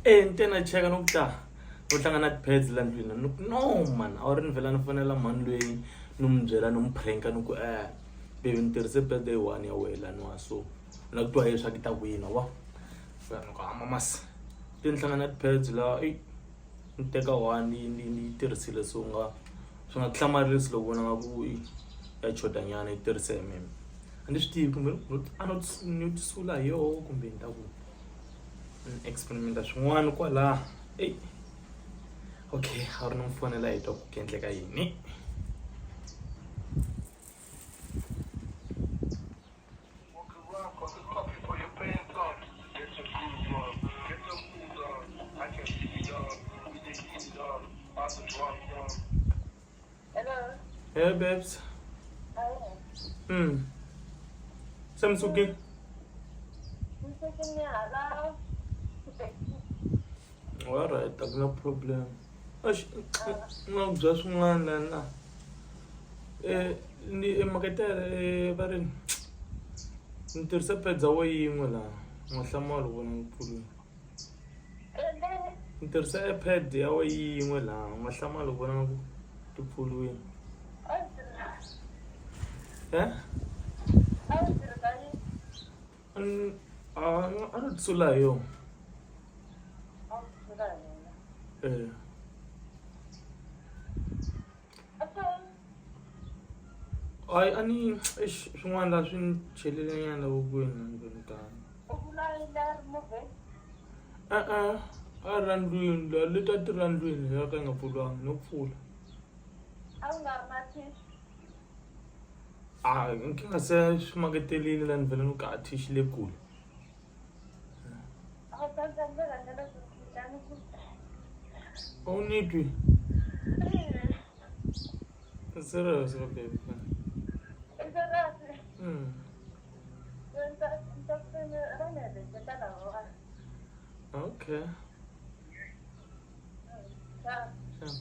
Ni te na cheka no ku ta no tlanga na ti-pads la ndlwini ni ku no man a wu ri ni vhela ni fonela mhani loyi ni n'wi byela ni n'wi prank-a ni ku baby ni tirhise pad yi one ya wehe laniwa so ni la ku twa leswaku yi ta ku yini wa vo ni ku ha mamas te ni hlangana na ti-pads la eyi ni teka one ni yi tirhisile so u nga swi nga ku hlamarisi loko vona nga ku ya choda nyana yi tirhise hi mina a ni swi tivi kumbe a no ni ti sula hi yoho kumbe ni ta ku ni experimenta swin'wana kwala eyi okay a ri ni n'wi fonela hi twa ku ku endleka yini. Hello. Hey babes. Hi. Se mi sukile? Alright, a ku na problem. Eish, ni nga ku byela swin'wana la na. Ni emaketele va ri ni tirhise pad ya we yin'we laha u nga hlamali u vona ni pfulile. Ni tirhise e pad ya we yin'we laha u nga hlamali u vona ku ti pfuriwile. A ni sula hi yona. Hayi a ni eish swin'wana la swi ni chelile nyana la vokweni ndzeni ka e-e a ri la ndlwini la leti a ti ri la ndlwini ya ka yi nga pfuriwanga no pfula a nkingha se swi maketelile la ni vhele ni ku a tissue le kule. A wu ni twi serious baby. Okay. Sure.